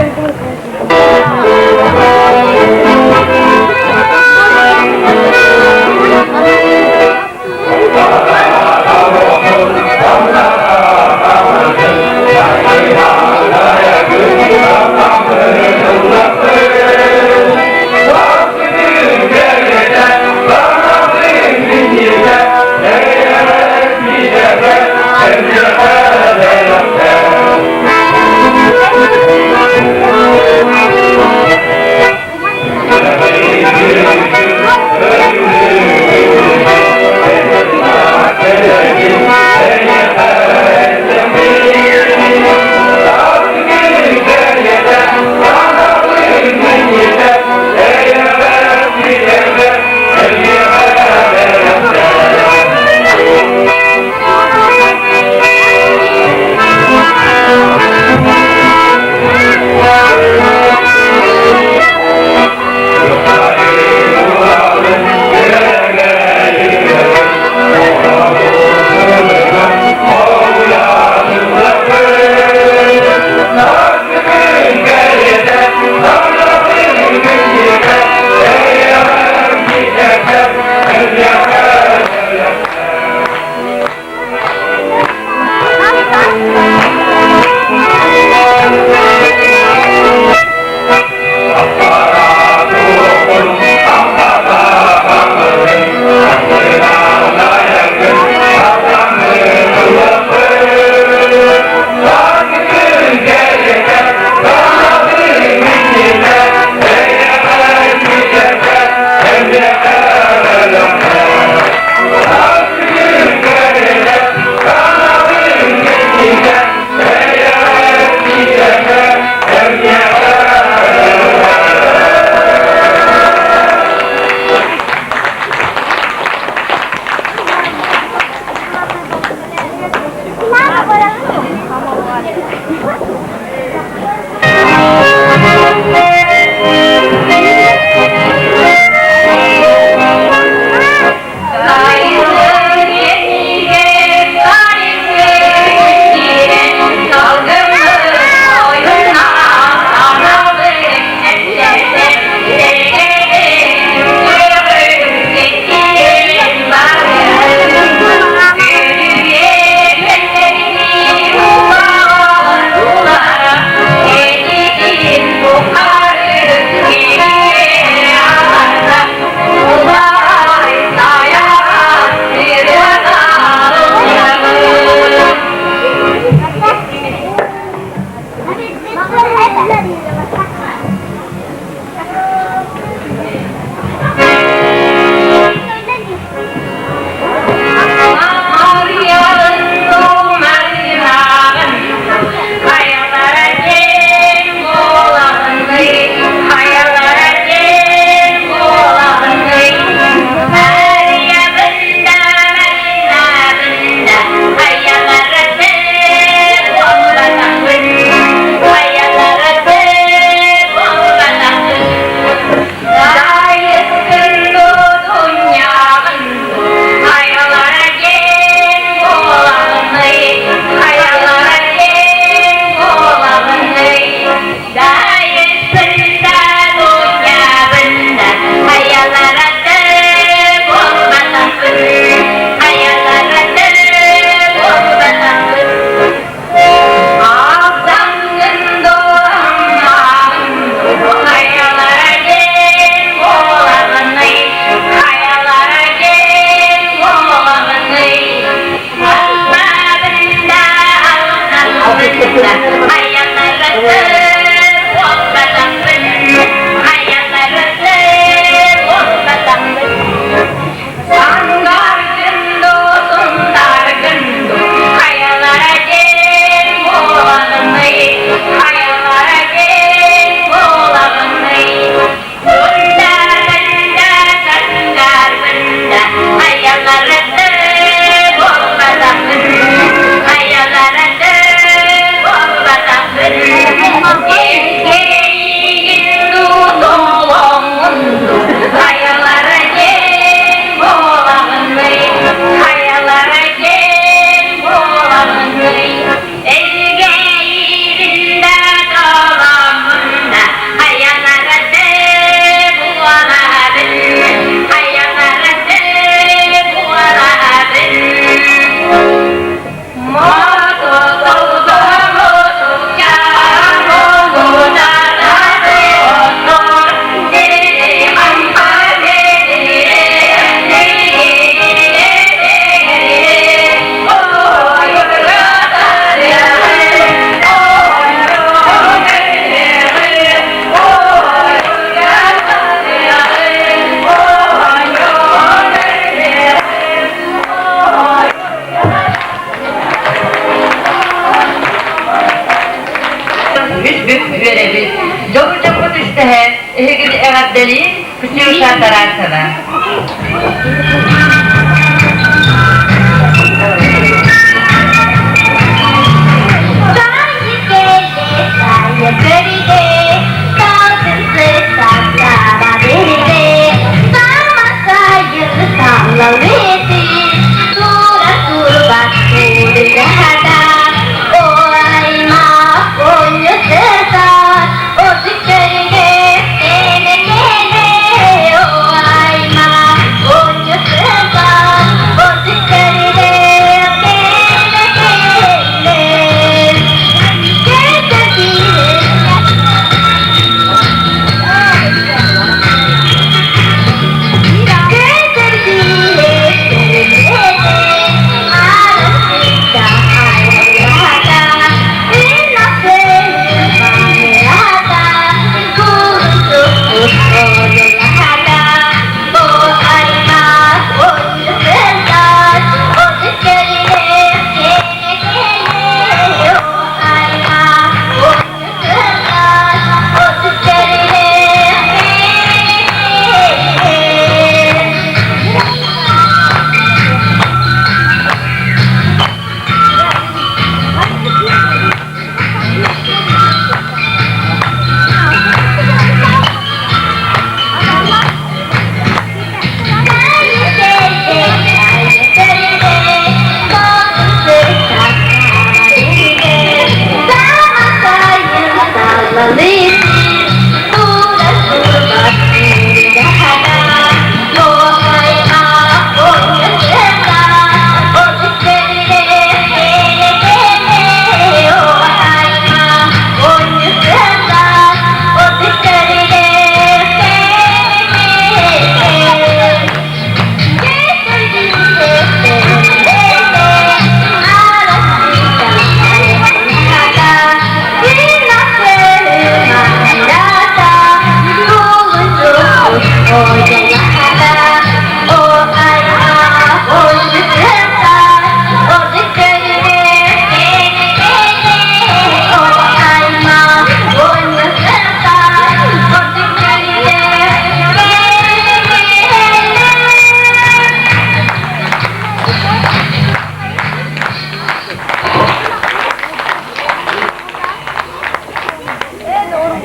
Үс бүк үөрэбит. Дьолу дьоммут үстэһэ, эһигини эҕэрдэлиир Ксюша Тарасова.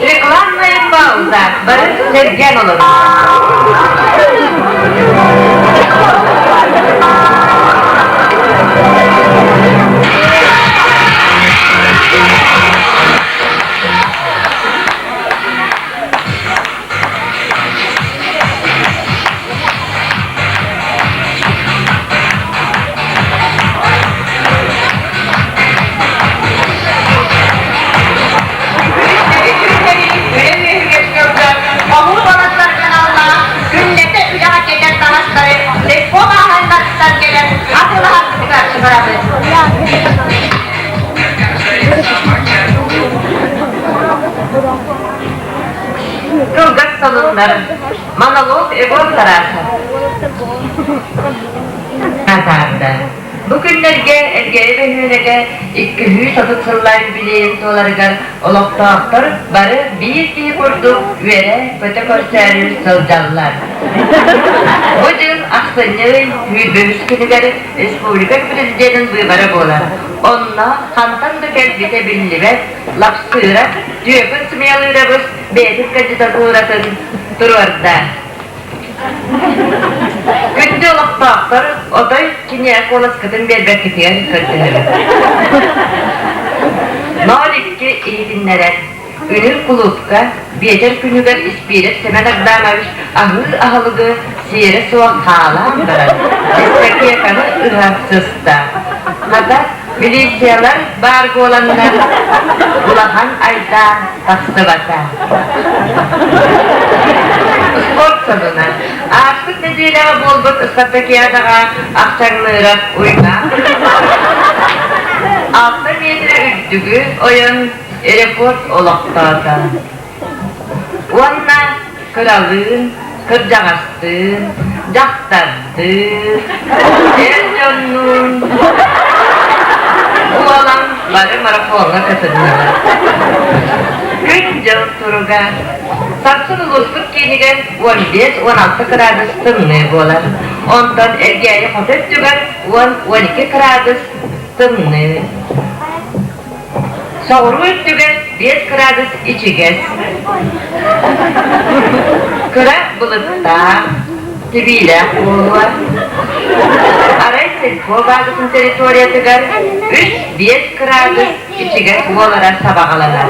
Рекламная пауза. Бары сэргээн олорун. Хомуур уолаттарга аналлаах күннэтэ үлэҕэ кэтэр таҥастары легко маҕаһыыннарыттан кэлэн атыылаһаргытыгар ыҥырабыт. Кылгас сонуннар. Монолог Егор Тарасов. Атаарда. Бу күннэргэ Элгээйи бөһүөлэгэ 230 сыллаах юбилейын туоларыгар олохтоохтор бары биир киһи курдук үөрэ-көтө көрсөөрү сылдьаллар. Бу дьыл ахсынньы ый сүүрбэһис күнүгэр республика президенин быыбара буолар. Онно хантан да кэлбитэ биллибэт Лапсыыра түөкүн Смелыырабыс бэйэтин кандидатуратын туруорда. Күндү олохтоохтор, отой киниэхэ куоласкытын биэрбэккитигэр көрдөһөбүт. 02 иһитиннэрэр. Үнүр кулуупка биэчэр күнүгэр Испиирэп Сэмэн Агдамович аһыы аһылыгы сиэрэ суох хаалаан баран, дискотеканы ыһа сыста. Хата, милициялар баар буоланнар, улахан айдаан тахсыбата. Спорт сонуна. Ааспыт нэдиэлэҕэ буолбут спартакиадаҕа Ахсаҥныырап Уйбаан 6 миэтэрэ үрдүгү ойон рекорд олохтоото. Уонна кыралыын, кырдьаҕастыын, дьахтардыын, эр дьоннуун буолан бары марафоҥҥа кытыннылар. Күн-дьыл туруга сарсын улууспут киинигэр 15-16 кыраадыс тымныы буолар. Онтон Элгээйи хоту өттүгэр 10-12 кыраадыс тымныы. Соҕуруу өттүгэр 5 кыраадыс ичигэс, кыра былыттаах, тибиилээх буолуо. Арай сельпо баазатын территориятыгар 3-5 кыраадыс ичигэс буолара сабаҕаланар.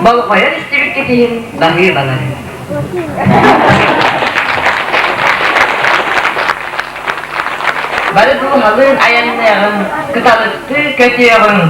Болҕойон истибиккит иһин баһыыбалар. Бары дууһалыын айанныаҕыҥ, кыталыктыы көтүөҕүҥ.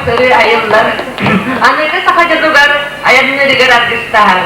сырыы айыллар. Аныгы саха дьонугар айанныырыгар аргыстаһар.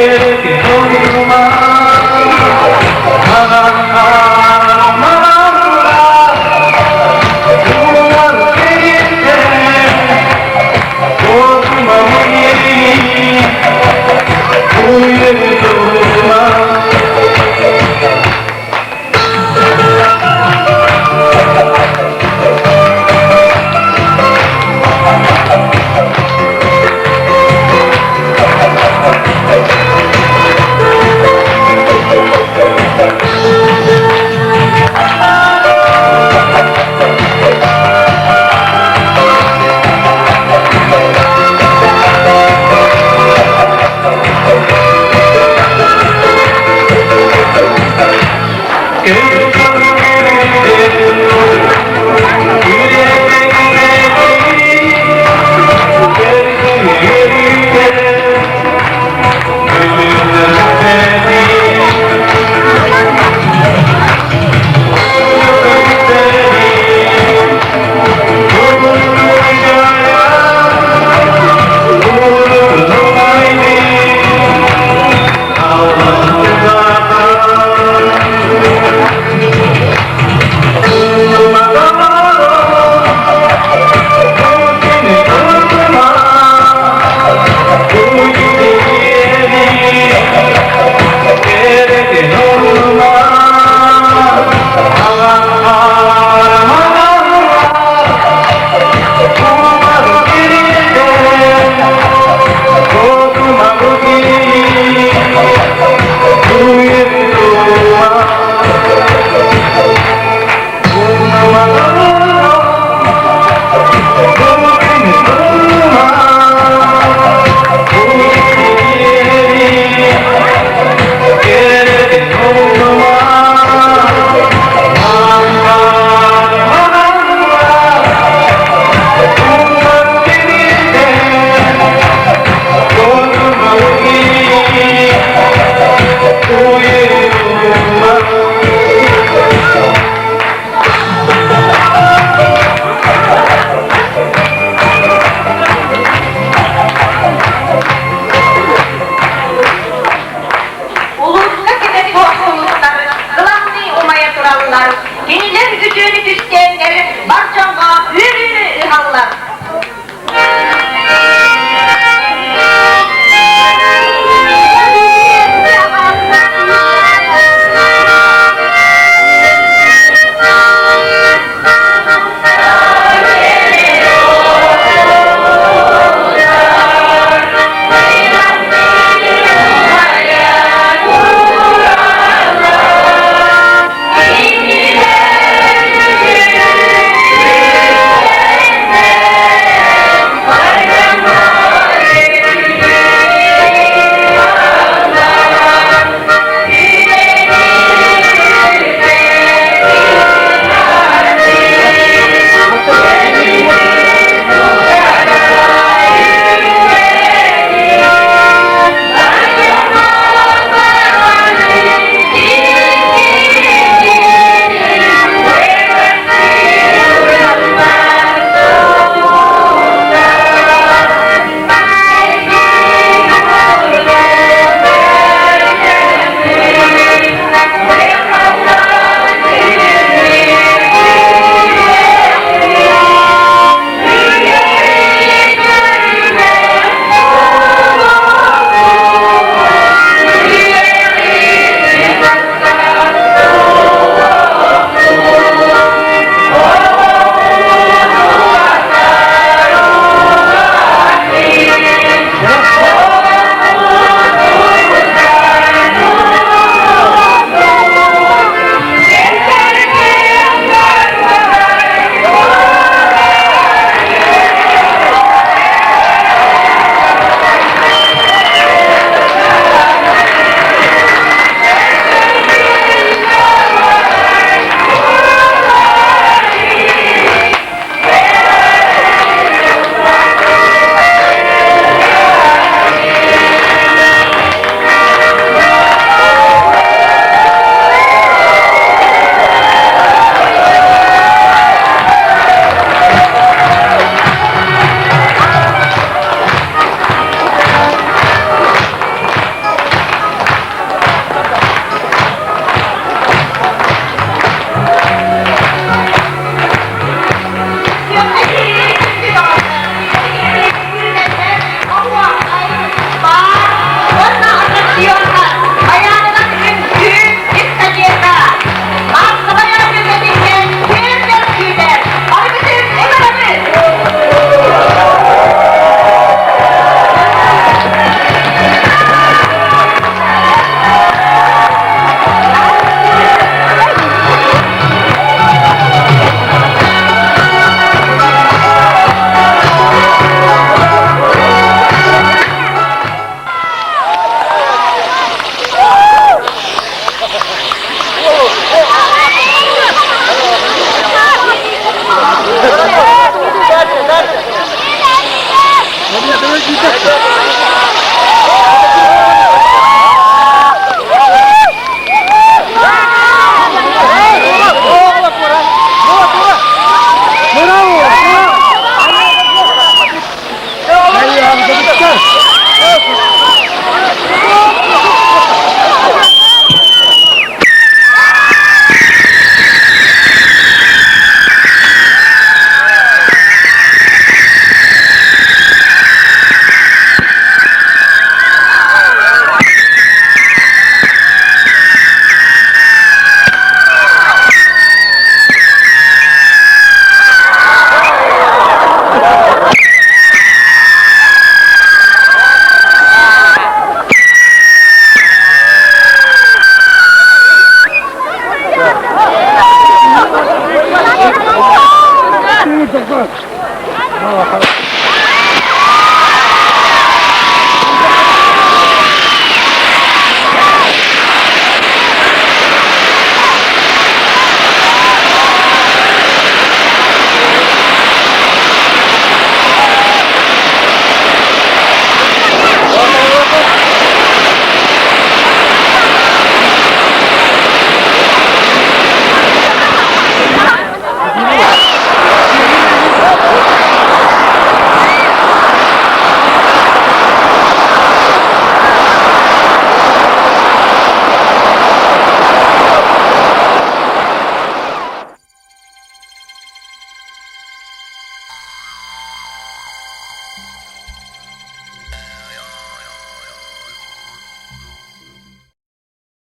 Эрэ.